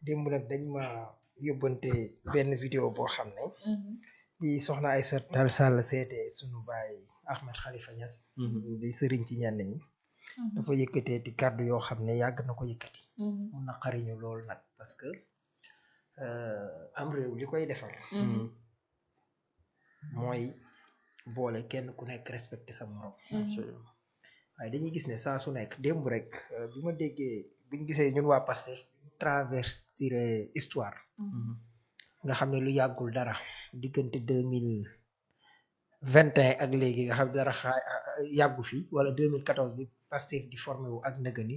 démb nag dañ ma yóbbante benn vidéo boo xam ne bi soxna Aïssata Tall Sall seete sunu baay Ahmed Khalifa Niass di sëriñ ci ñenn ñi dafa yëkkatee ti kàddu yoo xam ne yàgg na ko yëkkati mu naqariñu lool nag parce que am réew li koy defar mooy boole kenn ku nekk respecté sa morom waaye dañuy gis ne saa su nekk démb rek bi ma déggee biñ gisee ñun waa Pastef traversé histoire nga xam ne lu yàggul dara diggante 2021 ak léegi nga xam ne dara yàggu fi wala 2014 bi Pastef di formé wu ak nëgëni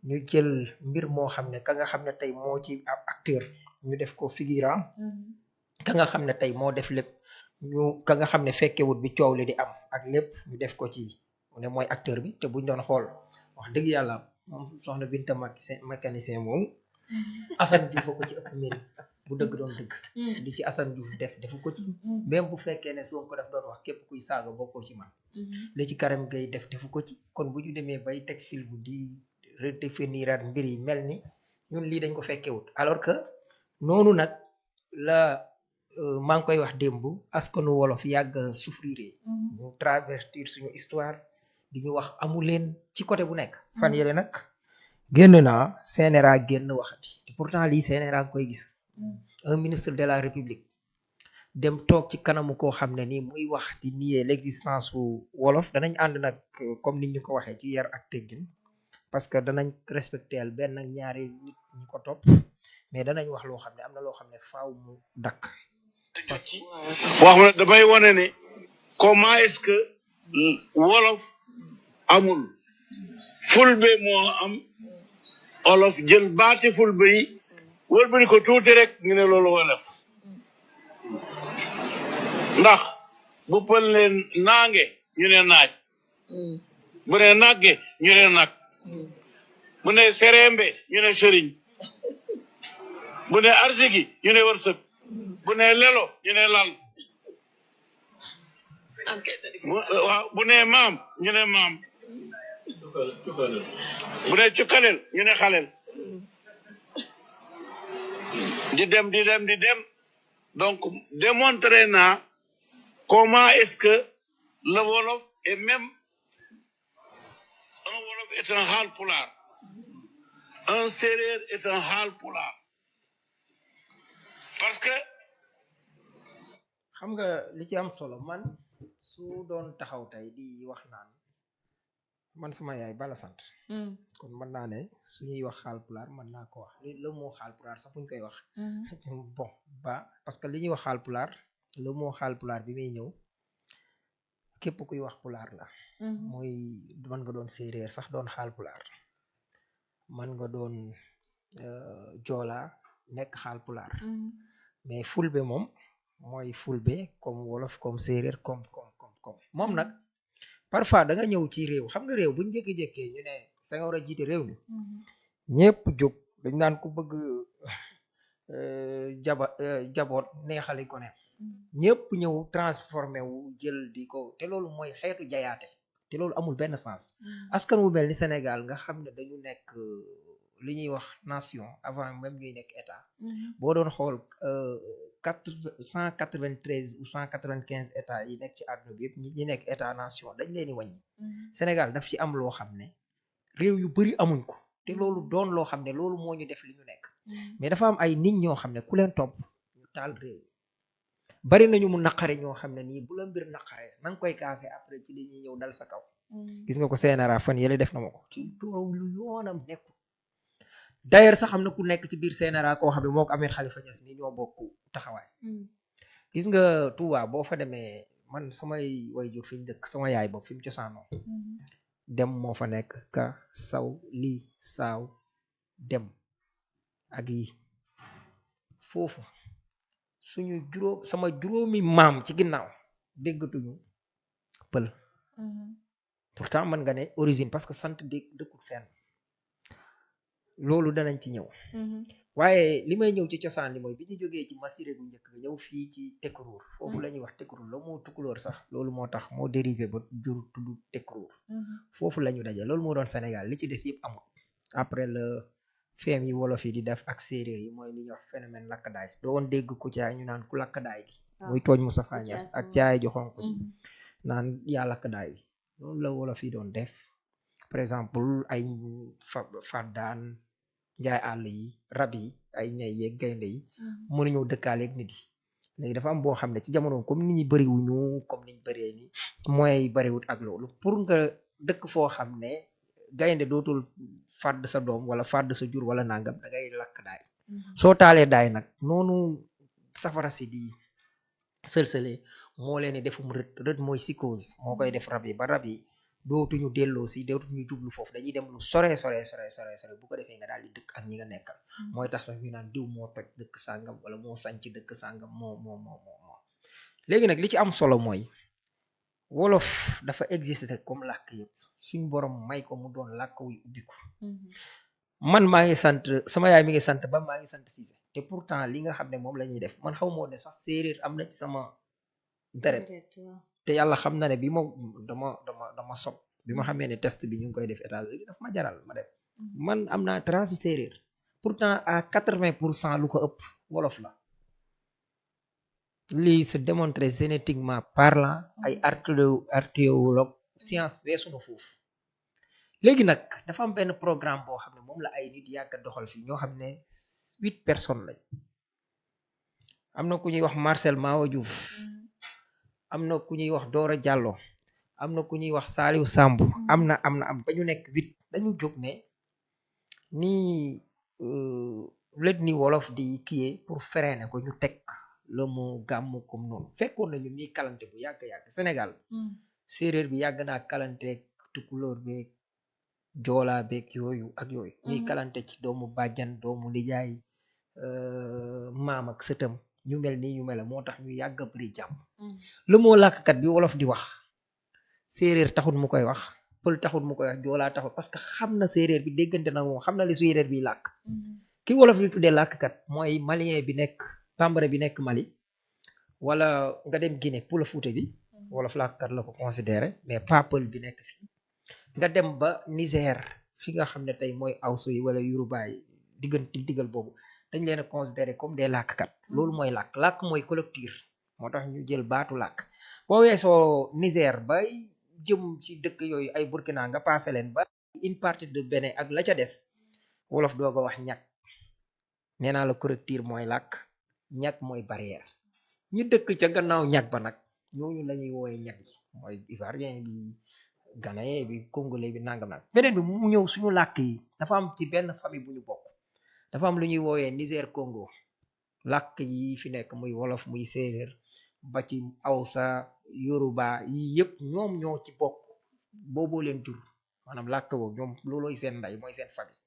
ñu jël mbir moo xam ne ka nga xam ne tey moo ci ab acteur ñu def ko figurant ka nga xam ne tey moo def lépp ñu ka nga xam ne fekkewut bi coow li di am ak lépp ñu def ko ci mu ne mooy acteur bi te buñ doon xool wax dëgg yàlla moom soxna Binta mécanicien moom Assane Diouf ko ci ëpp mérite bu dëgg doon dëgg di ci Assane Diouf defu ko ci même bu fekkee ne soo ko def doon wax képp kuy saaga bokkoo ci man li ci Karim Gueye defu ko ci kon bu ñu demee bay teg film di redéfiniraat mbir yi mel ni ñun lii dañ ko fekkewut alors que noonu nag la maa ngi koy wax démb askanu wolof yàgg souffrir ñu traverser suñu histoire di ñu wax amu leen ci côté bu nekk fan yële nag génn naa CNRA génn waxati te pourtant lii CNRA nga koy gis un ministre de la République dem toog ci kanamu koo xam ne nii muy wax di nier l'existence wu wolof danañ ànd nag comme ni ñu ko waxee ci yar ak teggin parce que danañ respecteel benn ak ñaari nit ñu ko topp mais danañ wax loo xam ne am na loo xam ne faaw mu dakk wax ma damay wane ne comment est-ce que wolof amul fulbe moo am olof jël baati fulbe yi wër bu ni ko tuuti rek ñu ne loolu wolof ndax bu pël leen naange ñu ne naaj bu ne nagge ñu ne nag bu ne serembe ñu ne sëriñ bu ne arsigi ñu ne wërsëg bu ne lelo ñu ne lal waaw bu ne maam ñu ne maam bu ne cukkaleel ñu ne xaleel di dem donc démontrer naa comment est-ce que le wolof et même un wolof est un haalpulaar un séeréer est un haalpulaar parce que xam nga li ci am solo man su doon taxaw tey di wax naan man sama yaay bala sant kon mën naa ne suñuy wax xaalpulaar mën naa ko wax le mot xaalpulaar sax buñ koy wax bon ba parce que li ñuy wax xaalpulaar le mot xaalpulaar bi muy ñëw képp kuy wax pulaar la mooy mën nga doon séeréer sax doon xaalpulaar mën nga doon joola nekk xaalpulaar mais fulbe moom mooy fulbe comme wolof comme séeréer comme moom nag parfois da nga ñëw ci réew xam nga réew buñ jékki-jékkee ñu ne Senghor a jiite réew mi ñëpp jóg dañ naan ku bëgg jaboot neexali ko ne ñëpp ñëw transformé wu jël di ko te loolu mooy xeetu jayaate te loolu amul benn sens askan wu mel ni Sénégal nga xam ne dañu nekk li ñuy wax nation avant même ñuy nekk état boo doon xool 193 ou 195 états yi nekk ci àdduna bi yëpp ñi nekk état nation dañ leen di wàññi Sénégal daf ci am loo xam ne réew yu bari amuñ ko te loolu doon loo xam ne loolu moo ñu def li ñu nekk mais dafa am ay nit ñoo xam ne ku leen topp ñu taal réew bari nañu mu naqare ñoo xam ne nii bu la mbir naqaree na nga koy kaase après ci li ñuy ñëw dal sa kaw gis nga ko CNRA fan yële def na ma ko ci lu yoonam nekku d'ailleurs sax xam na ku nekk ci biir CNRA koo xam ne moo ko Ahmed Khalifa Niass mi ñoo bokk taxawaay gis nga Touba boo fa demee man samay waajur fi ñu dëkk sama yaay boobu fi mu cosaanoo dem moo fa nekk ka saw lii saaw dem ak yi foofu suñu sama juróomi maam ci ginnaaw déggatuñu pël pourtant mën nga ne origine parce que sant dëkkut fenn loolu danañ ci ñëw waaye li may ñëw ci cosaan li mooy bi ñu jógee ci Massiré bu njëkk nga ñëw fii ci Tekruur foofu la ñuy wax Tekruur la moo tukulóor sax loolu moo tax moo dérivé ba jur tudd Tekruur foofu la ñu daje loolu moo doon Sénégal li ci des yëpp amul après feem yi wolof yi di def ak séeréer yi mooy li ñuy wax phénomène lakk daay doo woon dégg ku caay ñu naan ku lakk daay gi muy tooñ Moustapha Niasse ak caay ju xonk ji naan yaa lakk daay gi loolu la wolof yi doon def par exemple ay fàddaan njaay àll yi rab yi ay ñay yeeg gaynde yi mënuñoo dëkkaaleeg nit yi léegi dafa am boo xam ne ci jamono comme nit ñi bëriwuñu comme niñ bëree ni moyens yi bëriwut ak loolu pour nga dëkk foo xam ne gaynde dootul fàdd sa doom wala fàdd sa jur wala nangam da ngay lakk daay soo taalee daay nag noonu safara si di sëlsëlee moo leen di defum rët mooy psychose moo koy def rab yi ba rab yi dootuñu delloo si dootuñu jublu foofu dañuy dem lu sore bu ko defee nga daal di dëkk ak ñi nga nekkal mooy tax sax ñu naan diw moo toj dëkk sàngam wala moo sanc dëkk sàngam moo léegi nag li ci am solo mooy wolof dafa exister comme làkk yëpp suñ borom may ko mu doon làkk wuy ubbiku man maa ngi sant sama yaay mi ngi sant ba maa ngi sant Cissé te pourtant li nga xam ne moom la ñuy def man xaw moo ne sax séeréer am na ci sama deret te yàlla xam na ne bi ma dama sob bi ma xamee ne test bi ñu ngi koy def États-Unis daf ma jaral ma dem man am naa trace séeréer pourtant à 80% lu ko ëpp wolof la lii se démontré génétiquement parlant ay archéologue science weesu na foofu léegi nag dafa am benn programme boo xam ne moom la ay nit yàgg a doxal fii ñoo xam ne 8 personnes lañ am na ku ñuy wax Marcel Mawo Diouf am na ku ñuy wax Dora Diallo am na ku ñuy wax Saliou Samb am ba ñu nekk 8 dañu jóg ne nii let ni wolof di kiyee pour freiner ko ñu teg le mot gàmmu comme noonu fekkoon na ñun ñuy kalante bu yàgg Sénégal séeréer bi yàgg naa kalanteeg tukulóor beeg joolaa beeg yooyu ak yooyu ñuy kalante ci doomu bàjjan doomu nijaay maam ak sëtam ñu mel nii ñu mel moo tax ñu yàgg a bëri jàmm le mot làkkat bi wolof di wax séeréer taxut mu koy wax pël taxut mu koy wax joolaa taxut parce que xam na séeréer bi déggante na moom xam na li séeréer bi làkk ki wolof di tuddee làkkat mooy malien bi nekk Bambara bi nekk Mali wala nga dem Guinée Pula Fuuta bi wolof làkkat la ko considéré mais pas pël bi nekk fi nga dem ba Niger fi nga xam ne tey mooy awsu yi wala Yoruba yi diggal boobu dañ leen a considéré comme des làkkat loolu mooy làkk mooy collectif moo tax ñu jël baatu làkk boo weesoo Niger bay jëm ci dëkk yooyu ay Burkina nga passé leen ba une partie de Bénin ak la ca des wolof doog a wax ñag nee naa la collectif mooy làkk ñag mooy barrière ñi dëkk ca gannaaw ñag ba nag ñooñu la ñuy wooye ñag yi mooy ivoirien bi ghanéen bi congolais bi nangam nag beneen bi mu ñëw suñu làkk yi dafa am ci benn famille bu ñu bokk dafa am lu ñuy wooyee Niger Congo làkk yi fi nekk muy wolof muy séeréer ba ci awsa yoruba yi yëpp ñoom ñoo ci bokk booboo leen jur maanaam làkk boobu ñoom loolooy seen ndey mooy seen famille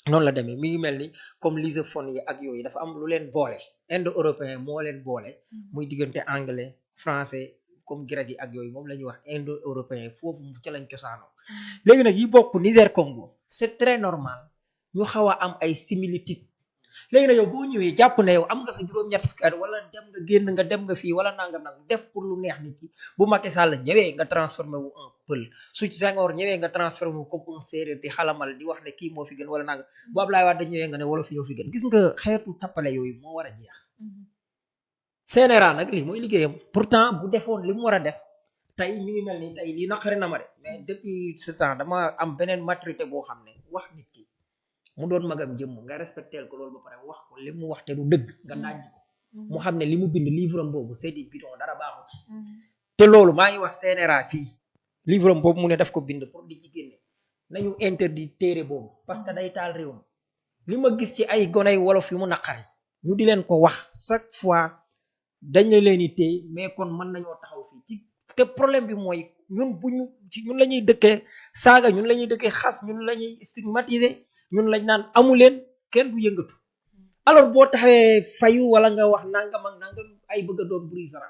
noonu la demee mi ngi mel ni comme lusophone yi ak yooyu dafa am lu leen boole indo-européen moo leen boole muy diggante anglais français comme grec yi ak yooyu moom la ñuy wax indo-européen foofu ca lañ cosaanoo léegi nag yi bokk Niger Congo c'est très normal ñu xaw a am ay similitude léegi nag yow boo ñëwee jàpp ne yow am nga sa juróom-ñett fukki at wala dem nga génn nga dem nga fii wala nangam nag def pour lu neex nit ki bu Macky Sall ñëwee nga transformé wu un pël su ci Senghor ñëwee nga transformé wu comme un séeréer di xalamal di wax ne kii moo fi gën wala nangam bu Abdoulaye Wade ñëwee nga ne wolof ñoo fi gën gis nga xeetu tappale yooyu moo war a jeex CNRA nag lii mooy liggéeyam pourtant bu defoon li mu war a def tey mi ngi mel ni tey lii naqari na ma de mais depuis ce temps dama am beneen maturité boo xam ne wax nit ki mu doon magam jëmm nga respecteel ko loolu ba pare wax ko li mu wax te du dëgg nga daaj ko mu xam ne li mu bind livre am boobu c'est du bidon dara baaxu ci te loolu maa ngi wax CNRA fii livre am boobu mu ne daf ko bind pour di ci génne nañu interdit téere boobu parce que day taal réew mi li ma gis ci ay goney wolof yu mu naqari ñu di leen ko wax chaque fois dañ la leen di téye mais kon mën nañoo taxaw fii ci te problème bi mooy ñun bu ñu ci ñun la ñuy dëkkee saaga ñun la ñuy dëkkee xas ñun la ñuy stigmatiser ñun lañ naan amu leen kenn du yëngatu alors boo taxawee fayu wala nga wax nangam ak nangam ay bëgg a doon buri sara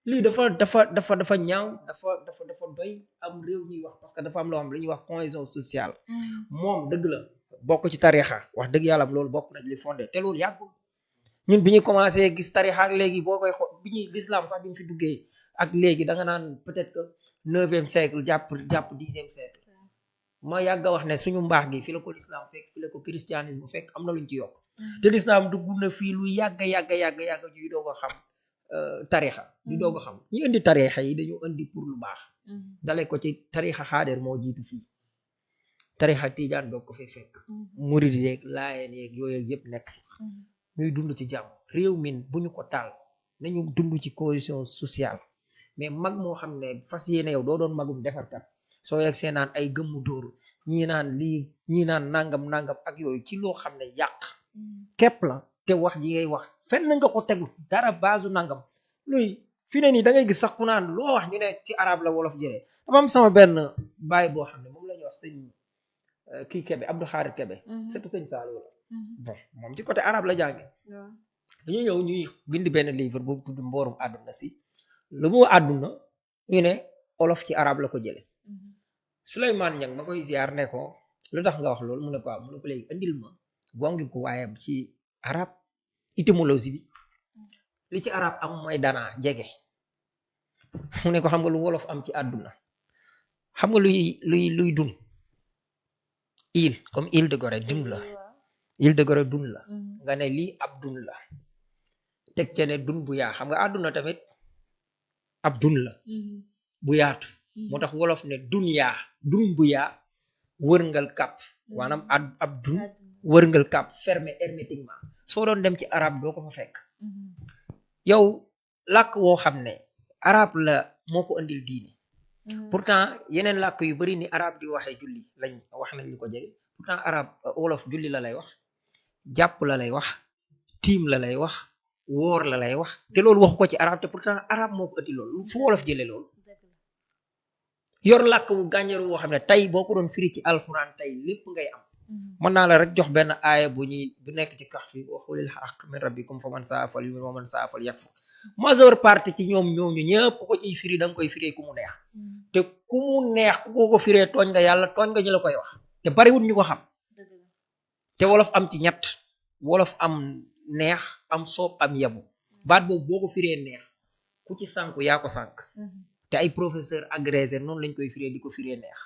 lii dafa ñaaw dafa doy am réew ñuy wax parce que dafa am loo xam lu ñuy wax cohésion sociale moom dëgg la bokk ci tarixa wax dëgg yàlla loolu bokk na li fondé te loolu yàggul ñun bi ñu commencé gis tarixa ak léegi boo koy xool bi ñuy l'islam sax bi ñu fi duggee ak léegi da nga naan peut-être que 9e siècle jàpp 10e siècle ma yàgg a wax ne suñu mbaax gi fi la ko lislaam fekk fi la ko christianisme fekk am na luñ ci yokk te lislaam dugg na fii lu yàgg ñuy doog a xam tarixa di doog a xam ñu indi tarixa yi dañu indi pour lu baax dale ko ci tarixa xaadir moo jiitu fii tarixa tijaan doog ko fay fekk murid yeeg laayeen yeeg yooyu yëpp nekk fi ñuy dund ci jàmm réew min bu ñu ko taal nañu dund ci cohésion sociale mais mag moo xam ne fas yéene yow doo doon magum defarkat soo yegg see naan ay gëmmu dóoru ñii naan lii ñii naan nangam ak yooyu ci loo xam ne yàq képp la te wax ji ngay wax fenn nga ko tegu dara baasu nangam luy fi ne nii da ngay gis sax ku naan loo wax ñu ne ci arab la wolof jëlee dama am sama benn baay boo xam ne moom la ñuy wax sëñ kii Kebe Abdou Xaadir Kebe surtout sëñ Saliou la bon moom ci côté arabe la jànge dañu ñëw ñuy bind benn livre boobu tudd mboorum àdduna si lu mu àdduna ñu ne olof ci arabe la ko jële Souleymane Niang ma koy ziar ne ko lu tax nga wax loolu mu ne ko mu ne ko léegi indil ma gongi ko waayam ci arabe étymologie bi li ci arabe am mooy danaa jege mu ne ko xam nga lu wolof am ci àdduna xam nga luy dun île comme île de Gorée dun la île de Gorée dun la nga ne lii ab dun la teg ce ne dun bu yaa xam nga àdduna tamit ab dun la bu yaatu moo tax wolof ne dun yaa dun bu yaa wërngal kàpp maanaam ab dun wërngal kàpp fermé hermétiquement soo doon dem ci arabe doo ko fa fekk yow làkk woo xam ne arabe la moo ko andil diine pourtant yeneen làkk yu bari ni arabe di waxee julli lañ wax nañ ñu ko jege pourtant arabe wolof julli la lay wax jàpp la lay wax tiim la lay wax woor la lay wax te loolu waxu ko ci arabe te pourtant arabe moo ko andi loolu fu wolof jële loolu yor làkk bu gànjaru woo xam ne tey boo ko doon firi ci alxuraan tey lépp ngay am mën naa la rek jox benn aaya bu nekk ci kax fi wa qulil haqq min rabbikum fa man saa fal yu'min wa man saa fal yakfur majeure partie ci ñoom ñooñu ñëpp ku ko ciy firi da nga koy firee ku mu neex te ku mu neex ku ko firee tooñ nga yàlla tooñ nga ñu la koy wax te bariwul ñu ko xam te wolof am ci ñett wolof am neex am soob am yabu baat boobu boo ko firee neex ku ci sànku yaa ko sànk te ay professeur agrégé noonu lañ koy firee di ko firee neex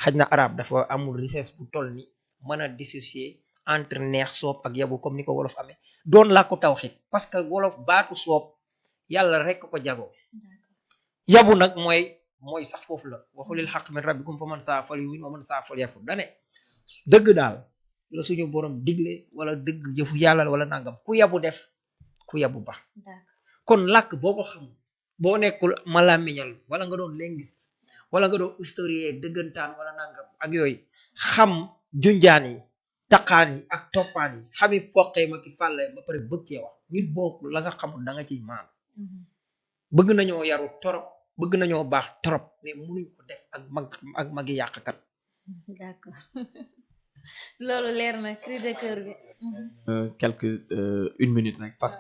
xaj na arabe dafa amul richesse bu toll ni mën a dissocier entre neex soob ak yabu comme ni ko wolof amee doon laa ko tawxiid parce que wolof baatu soob yàlla rek ko jagoo yabu nag mooy sax foofu la waxulil xaq min rabbikum fa man saa fal yumin wa man saa fal yakfur dane dëgg daal la suñu borom digle wala dëgg jëfu yàlla wala nangam ku yabu def ku yabu ba kon làkk boo ko xam boo nekkul ma làmmiñal wala nga doon linguiste wala nga doon historien dëggantaan wala nangam ak yooyu xam junjaan yi taqaan yi ak toppaan yi xami poqee ma ki fàlle ba pare bëgg cee wax nit boobu la nga xamul da nga ciy maan bëgg nañoo yaru torop bëgg nañoo baax torop mais munuñ ko def ak magi yàqkat d'accord loolu leer na cri de cœur bi une minute rek parce que